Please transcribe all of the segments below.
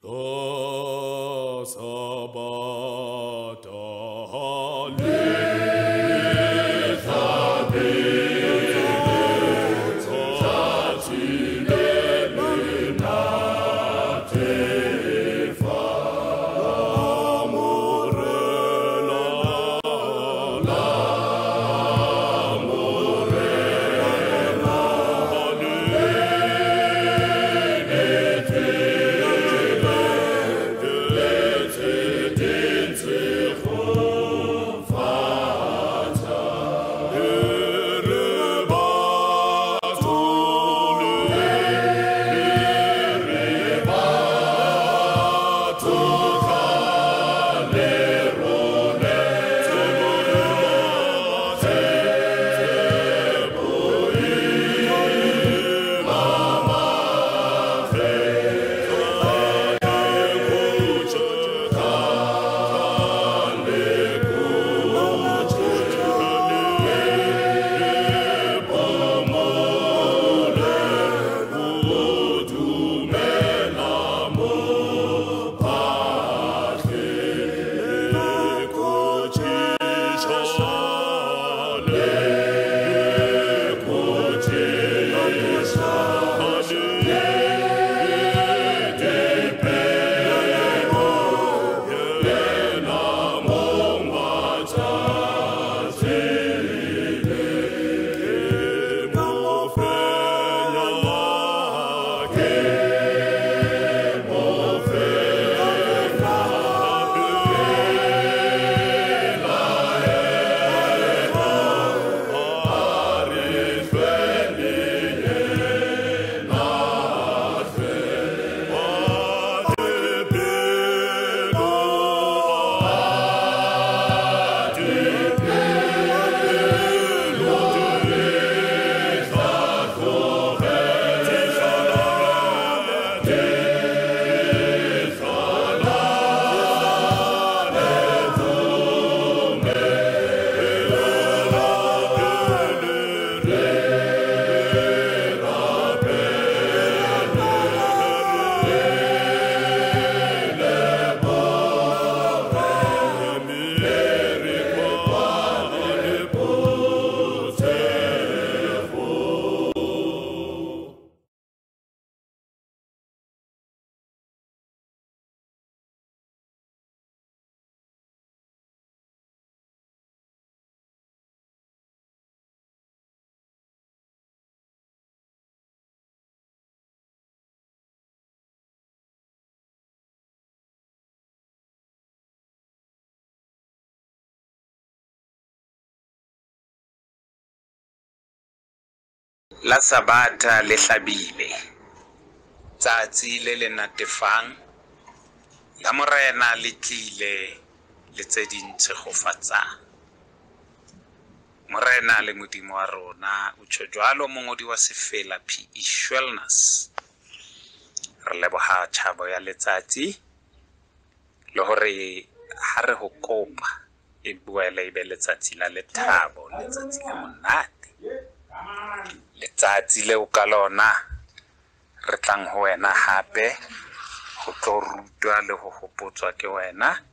La Sabata La Sabatha le hlabile, tsatsi le le natefang la Morena le tlile le tse ding tshegofatsang. Morena le Modimo wa rona o tjho jwalo mongodi wa sefela P.E. Schwellnus. Re leboha tjhabo ya letsatsi le hore ha re ho kopa e boele e be letsatsi la lethabo, letsatsi le monate, letsatsi leo ka lona re tlang ho wena hape ho tlo rutwa le ho hopotswa ke wena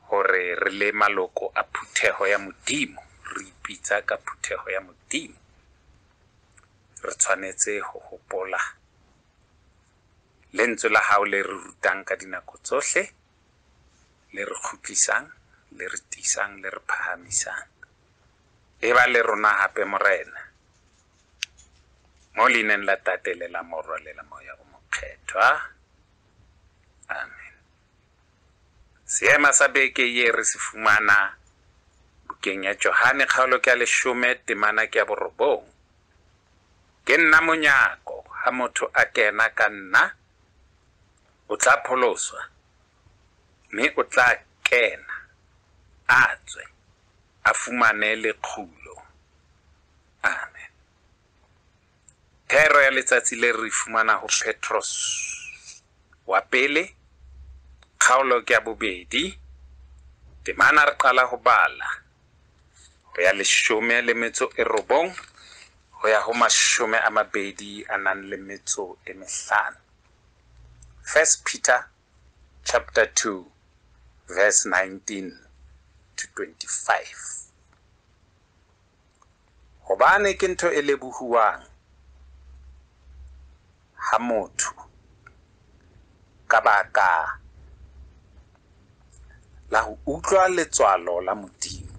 hore re le maloko a phutheho ya Modimo, re ipitsa ka phutheho ya Modimo, re tshwanetse ho hopola lentswe la hao le re rutang ka dinako tsohle, le re kgutlisang, le re tiisang, le re phahamisang. Eba le rona hape Morena, mo leineng la Tate le la Morwa le la Moya o Mokgethwa. Amen. Seema sa beke ye re se fumana bukeng ya Johane kgaolo ke ya 10 temana ke ya 9. Ke nna monyako, ha motho a kena ka nna o tla pholoswa, mme o tla kena a tswe a fumane lekgulo. Amen. Thero ya letsatsi le re fumana ho Petros wa pele kgaolo ke ya 2 temana re qala ho bala ho ya 19 ho ya ho 25. 1 Peter chapter 2 verse 19 to 25. Hobane ke ntho e lebohuwang ha motho ka baka la ho utlwa letswalo la Modimo,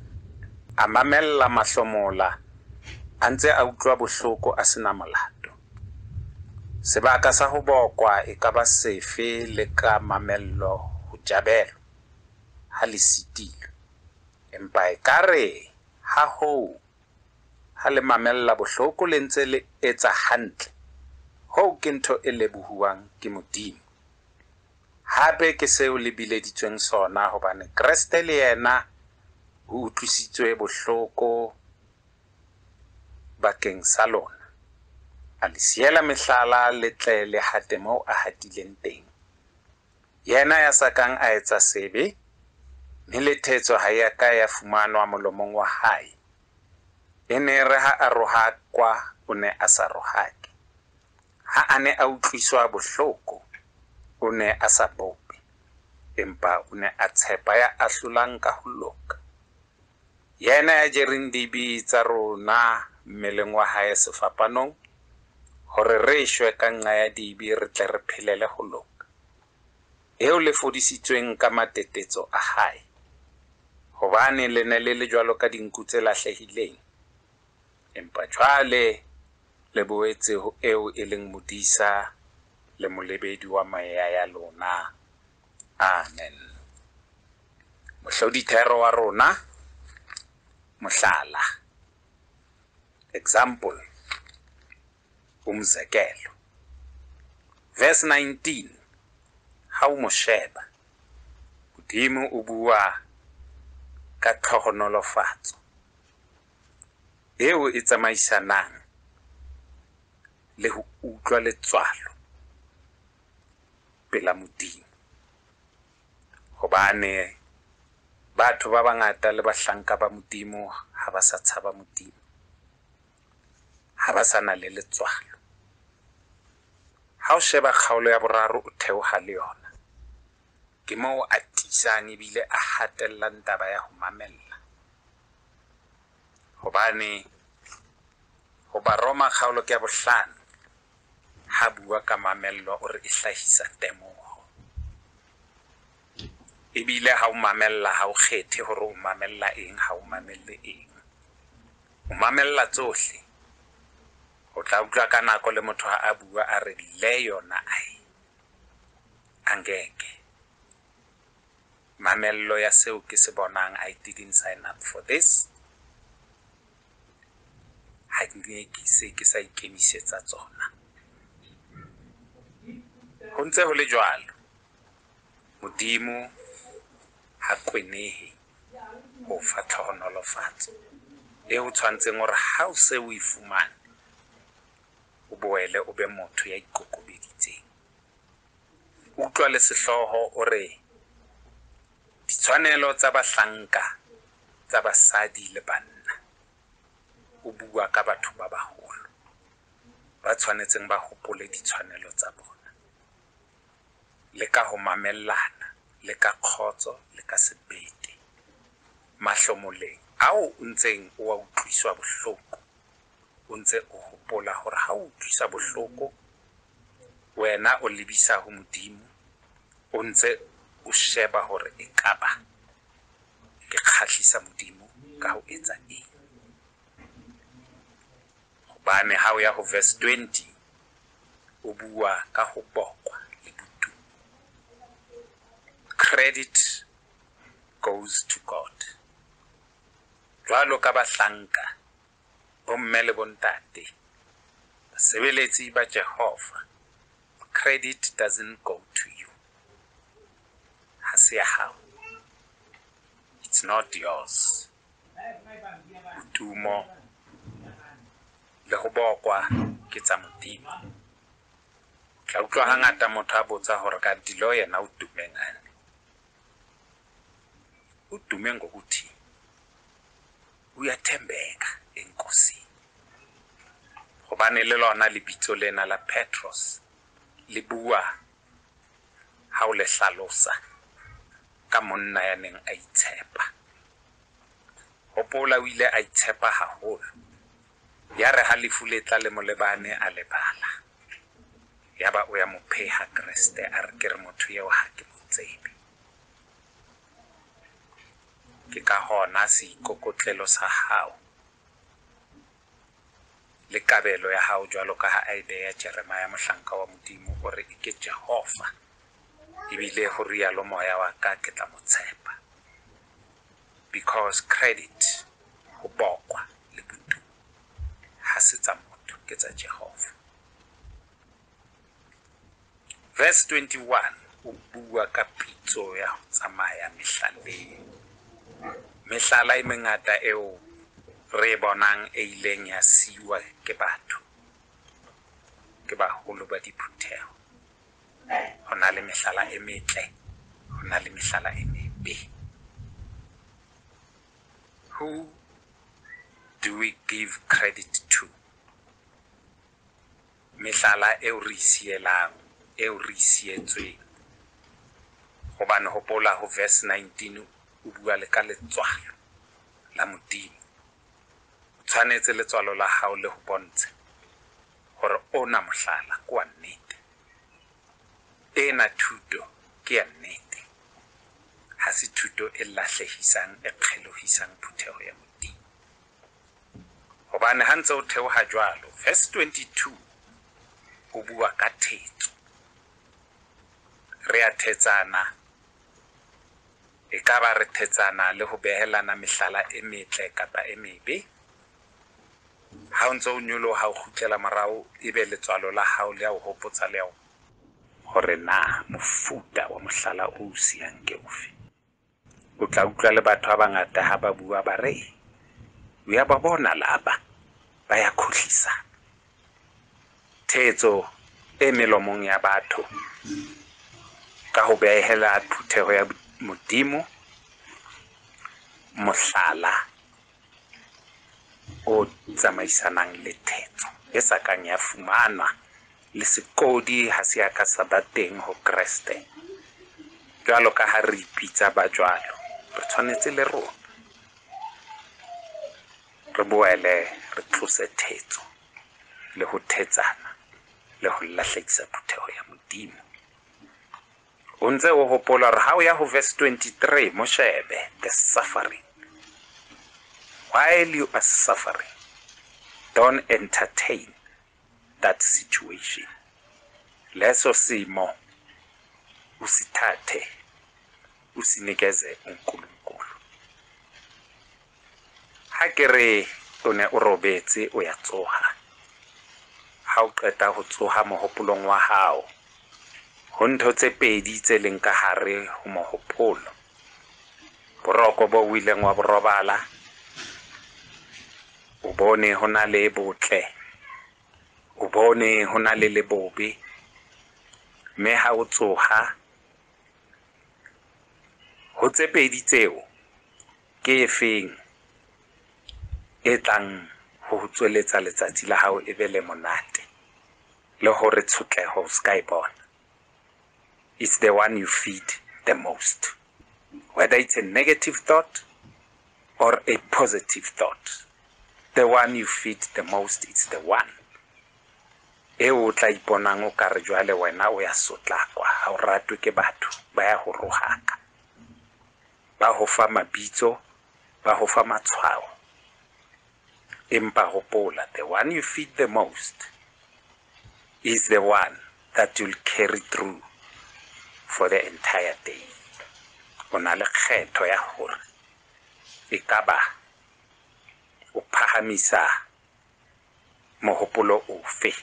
a mamella mahlomola, a ntse a utlwa bohloko a sena molato. Sebaka sa ho bokwa e ka ba sefe le ka mamello ho tjabelo ha le sitilwe. Empa ekare ha hoo ha le mamella bohloko le ntse le etsa hantle, hoo ke ntho e lebohuwang ke Modimo. Hape ke seo le bileditsweng sona, hobane Kreste le yena o utlwisitswe bohloko bakeng sa lona, a le siela mehlala le tle le hate moo a hatileng teng. Yena ya sa kang a etsa sebe, mme le thetso ha ya ka ya fumanwa molomong wa hae. E ne re ha a rohakwa, o ne a sa rohake. Ha a ne a utlwiswa bohloko, o ne a sa bope, empa o ne a tshepa ya ahlolang ka ho loka. Yena ya jereng dibe tsa rona mmeleng wa hae sefapanong, hore re shwe ka nqa ya dibe, re tle re phelele ho loka. Eo le fodisitsweng ka matetetso a hae. Hobane le ne le le jwalo ka dinku tse lahlehileng, empa jwale le boetse ho eo e leng modisa le molebedi wa moya ya lona. Amen. Mohlodithero wa rona, mohlala, example, umzekelo. Verse 19, ha o mo sheba, Modimo o bua ka tlhohonolofatso eo e tsamaisanang le ho utlwa letswalo pela Modimo. Hobane batho ba bangata le bahlanka ba Modimo ha ba sa tshaba Modimo, ha ba sa na le letswalo. Ha o sheba kgaolo ya boraro o theoha le yona, ke moo a tiisang ebile a hatellang taba ya ho mamella. Hobane ho Baroma kgaolo ke ya bohlano, ha bua ka mamello o re e hlahisa temoho. Ebile ha o mamella ha o kgethe hore o mamella eng, ha o mamelle eng. O mamella tsohle. O tla utlwa ka nako le motho ha a bua a re le yona ai angeke. Mamello ya seo ke se bonang, I didn't sign up for this. Ha ke se ke sa ikemisetsa tsona. Ho ntse ho le jwalo, Modimo ha kwenehe ho fa tlhohonolofatso eo tshwantseng hore ha o se o e fumane, o boele o be motho ya ikokobeditseng. Utlwa le sehlooho o re ditshwanelo tsa bahlanka tsa basadi le banna. O bua ka batho ba baholo ba tshwanetseng ba hopole ditshwanelo tsa bona, le ka ho mamellana, le ka kgotso, le ka sebete mahlomoleng ao o ntseng o wa utlwiswa bohloko. O ntse o hopola hore ha o utlwisa bohloko, wena o lebisa ho Modimo, o ntse o sheba hore ekaba ke kgahlisa Modimo ka ho etsa eng. Hobane ha o ya ho verse 20, o bua ka ho bokwa le botumo. Credit goes to God. Jwalo ka bahlanka, bomme le bontate, basebeletsi ba Jehova, credit doesn't go to you. Ha se ya hao. It's not yours. Botumo le ho bokwa ke tsa Modimo. O tla utlwa hangata motho a botsa hore kanti lo yena o tume ngani. O tume ngokuthi uyathembeka enkosini. Hobane le lona lebitso lena la Petros le bua Ha o le hlalosa ka monna ya neng a itshepa. Hopola o ile a itshepa haholo. Ya re ha lefu le tla le mo lebane a lebala. Yaba o ya mo pheha Kreste a re ke re motho eo ha ke mo tsebe. Ke ka hona seikokotlelo sa hao le kabelo ya hao jwalo ka ha a e beha Jeremia mohlanka wa Modimo o re ke Jehova. Ebile ho rialo moya wa ka ke tla mo tshepa. Because credit ho bokwa le botumo ha se tsa motho ke tsa Jehova. Verse 21 o bua ka pitso ya ho tsamaya mehlaleng. Mehlala e mengata eo re bonang e ileng ya siuwa ke batho, ke baholo ba diphutheho. Ho na le mehlala e metle, ho na le mehlala e mebe. Who do we give credit to? Mehlala eo re sielang, eo re sietsweng. Hobane hopola ho verse 19 o bua le ka letswalo la Modimo. O tshwanetse letswalo la hao le ho bontshe hore ona mohlala ke wa nnete. Ena thuto ke ya nnete. Ha se thuto e lahlehisang, e kgelohisang phutheho ya Modimo. Hobane ha ntse o theoha jwalo, verse 22 o bua ka thetso. Re a thetsana, e ka ba re thetsana le ho behelana mehlala e metle kapa e mebe. Ha o ntse o nyoloha o kgutlela morao, ebe letswalo la hao le a o hopotsa le hore na mofuta wa mohlala o siyang ke ofe. O tla utlwa le batho ba bangata ha ba bua ba re, o ya ba bona laba ba ya khohlisana. Thetso e melomong ya batho ka ho behela phutheho ya Modimo mohlala o tsamaisanang le thetso e sa kang ya fumanwa le sekodi ha se ya ka sa ba teng ho Kreste. Jwalo ka ha re ipitsa ba jwalo, re tshwanetse le rona re boele re tlose thetso le ho thetsana le ho lahlehisa phutheho ya Modimo. O ntse o hopola hore ha o ya ho verse 23 mo shebe the suffering. While you are suffering, don't entertain that situation. Leso simo usithathe usinikeze uNkulunkulu. Ha ke re o ne o robetse o ya tsoha. Ha o qeta ho tsoha mohopolong wa hao, ho ntho tse pedi tse leng ka hare ho mohopolo. Boroko bo o ileng wa borobala, o bone ho na le botle, o bone ho na le lebobe, mme ha o tsoha ho tse pedi tseo ke efeng e tlang ho tsweletsa letsatsi la hao e be le monate le hore tshotleho o ska e bona? It's the one you feed the most, whether it's a negative thought or a positive thought. The one you feed the most is the one e o tla iponang o ka re jwale wena o ya sotlakwa, ha o ratwe ke batho, ba ya ho rohaka, ba ho fa mabitso, ba ho fa matshwao. Empa hopola, the one you feed the most is the one that you'll carry through for the entire day. O na le kgetho ya hore e ka ba o phahamisa mohopolo ofe,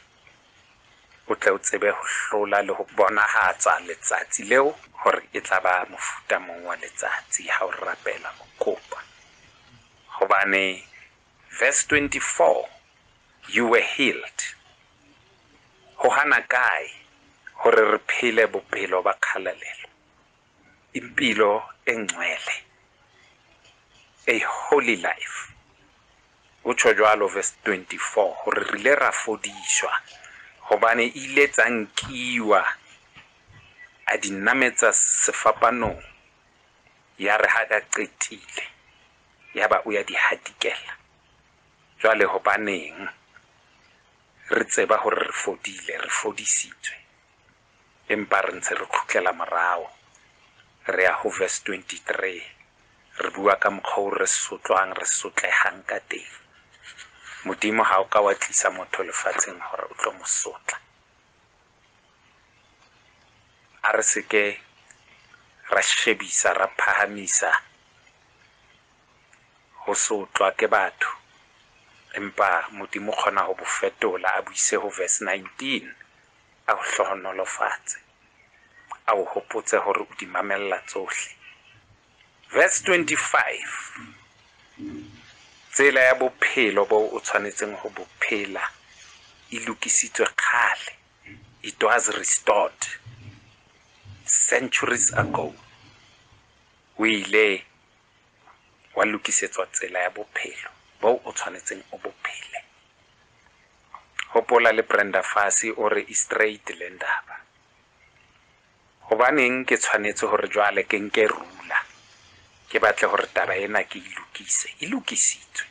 o tle o tsebe ho hlola le ho bonahatsa letsatsi leo hore e tla ba mofuta mong wa letsatsi ha o rapela o kopa. Hobane verse 24, you were healed. Ho hana kae hore re phele bophelo ba kgalalelo, impilo e ngcwele, a holy life. O tjho jwalo verse 24 hore re ile ra fodiswa hobane ile tsa nkiwa. A di nametsa sefapanong, ya re ha a qetile, ya ba o ya di hatikela. Jwale hobaneng re tseba hore re fodile, re fodisitswe, empa re ntse re kgutlela morao? Re ya ho verse 23, re bua ka mokgwa o re sotlwang, re sotlehang ka teng. Modimo ha o ka wa tlisa motho lefatsheng hore o tlo mo sotla. A re se ke ra shebisa, ra phahamisa ho sotlwa ke batho, empa Modimo o kgona ho bo fetola, a buise ho verse 19, a o hlohonolofatse, a o hopotse hore o di mamella tsohle. Verse 25, tsela ya bophelo bo o tshwanetseng ho bo phela e lokisitswe kgale. It was restored centuries ago. O ile wa lokisetswa tsela ya bophelo bo o tshwanetseng o bo phele. Hopola le Brenda Fassie o re e straight le ndaba. Hobaneng ke tshwanetse hore jwale ke nke rula, ke batle hore taba ena ke e lokise? E lokisitswe.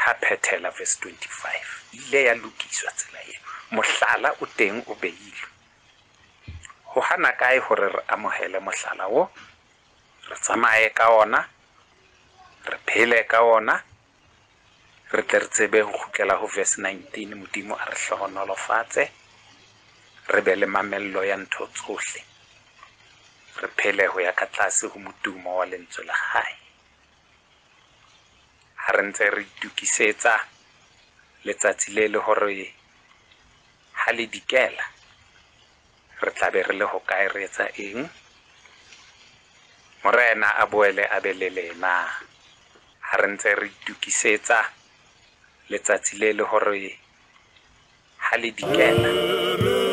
Ha phethela verse 25, ile ya lokiswa tsela eo. Mohlala o teng o beilwe. Ho hana kae hore re amohele mohlala o, re tsamaye ka ona, re phele ka ona, re tle re tsebe ho kgutlela ho verse 19. Modimo a re hlohonolofatse, re be le mamello ya ntho tsohle, re phele ho ya ka tlase ho motumo wa lentswe la hae. Ha re ntse re itokisetsa letsatsi le le hore ha le dikela, re tla be re le hokae, re etsa eng? Morena a boele a be le lena. Ha re ntse re itokisetsa letsatsi le le hore ha le dikela.